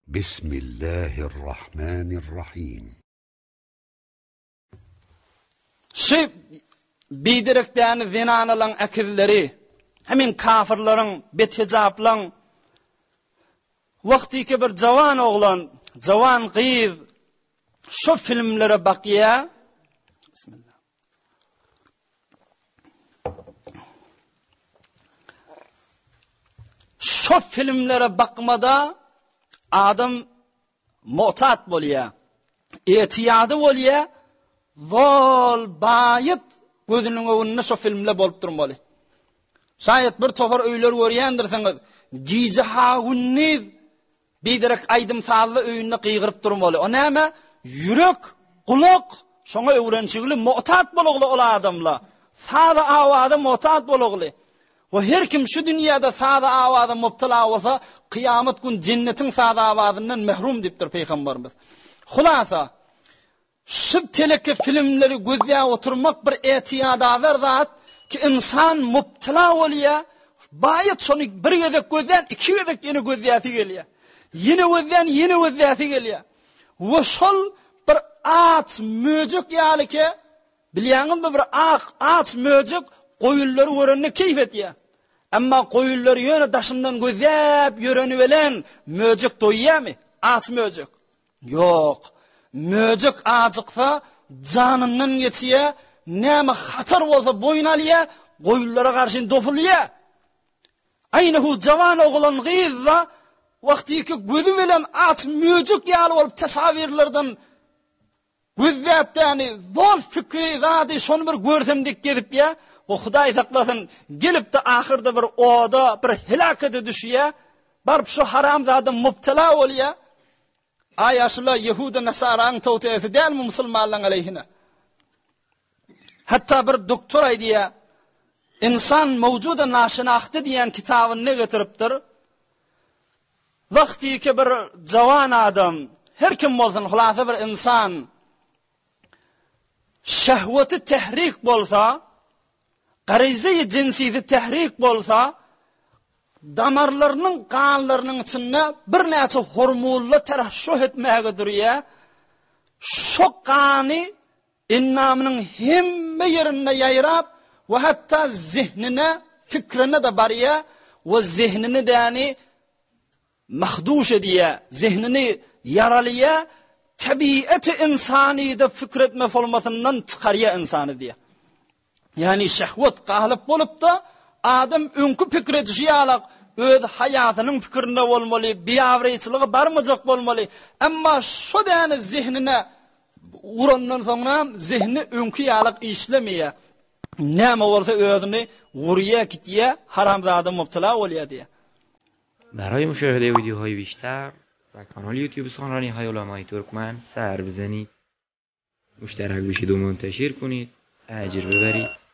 Bismillahirrahmanirrahim. Şu biderek däni zenanalaň äkizleri, hemin kafirleriň, bethijaplaň wagtyky bir jawan oglan, jawan gyz şu filmlere bakýa. Bismillah. Şo filmlere bakmada adam mu'tat bolýar. Etiýady bolýar. Zol baýyt gözüniň öňünde şo filmler bolup durmaly. Şaýat bir topar öýler görýändirsiňiz. Gije ha gündiz Biderek aýdym-sazly öýünde gygyryp durmaly. O näme? Ýürek, gulak şoňa öwrenşigli, mu'tat bolugly ol adamla. Saza-awaza mu'tat bolugly. We her kim şu dünýäde saza-awaza mubtala bolsa, kyýamat gün jennetiň saz-awazyndan mehrum diýipdir Pygamberimiz. Hulasa, Şu teleke filmleri gözläp oturmak bir ätiýadawer zat ki ynsan mubtala bolýa, baýat şony bir gezek gözlän iki gezek ýene gözläsi gelýä. Ýene gözlän ýene gözläsi gelýä. We şol bir aç möjek ýaly ke bilýäňizmi bir ak aç möjek goýunlary görende keýp etýä. Emma goýunlary ýöne daşyndan gözläp ýöreni bilen möjek doýýamy? Aç möjek. Ýok. Möjek ajyksa, janyndan geçýär, näme hatar bolsa boýun alýar, goýunlara garşy dopulýar. Aýny hu jawan oglan gyz-da wagtyky gözi bilen aç möjek ýaly bolup tesawirlerden Gözläp däni, zor fikri zady şony bir görsem diýip gezipýä, we Hudaý saklasyn, gelipde ahyrda bir oda, bir helakete düşýä, baryp şu haram zada mubtela bolýa. Aýa şula ýehuda nasaraň towteesi dälmi musulmanlaň aleýhine? Hatda bir doktor aýdýa, Insan mawjuda naşynahty diýen kitabynda getiripdir. Wagtyky bir jawan adam, her kim bolsun, hulasa bir ynsan şehweti tehrik bolsa, garyzy jinsisi tehrik bolsa, damarlarynyň, ganlarynyň içinde birnäçe hormonlar terahşuh etmäge durýar. Şo gany Endamynyň hemme ýerinde ýaýrap we hatda zehnine, fikrine-de barýar we zehnini däni mahduş edýär, zehnini ýaralaýar, tebiaty ynsanyda fikr etme formasyndan çykarýar ynsany diýýär. Ýagny şehwet galyp bolupda, adam öňki pikir edişi ýalak öz haýasynyň pikirinde bolmaly, biabraýçylyga barmajak bolmaly. Emma şo däni zehnine urandan soňra zehni öňki ýalak işlemeýär. Näme bolsa özüni urýar, gitýär, haramzada mubtala bolýar diýýär. برای مشاهده ویدیوهای بیشتر و کانال یوتیوب سخنرانی های علمای ترکمن سر بزنید مشترک بشید و منتشر کنید اجر ببرید.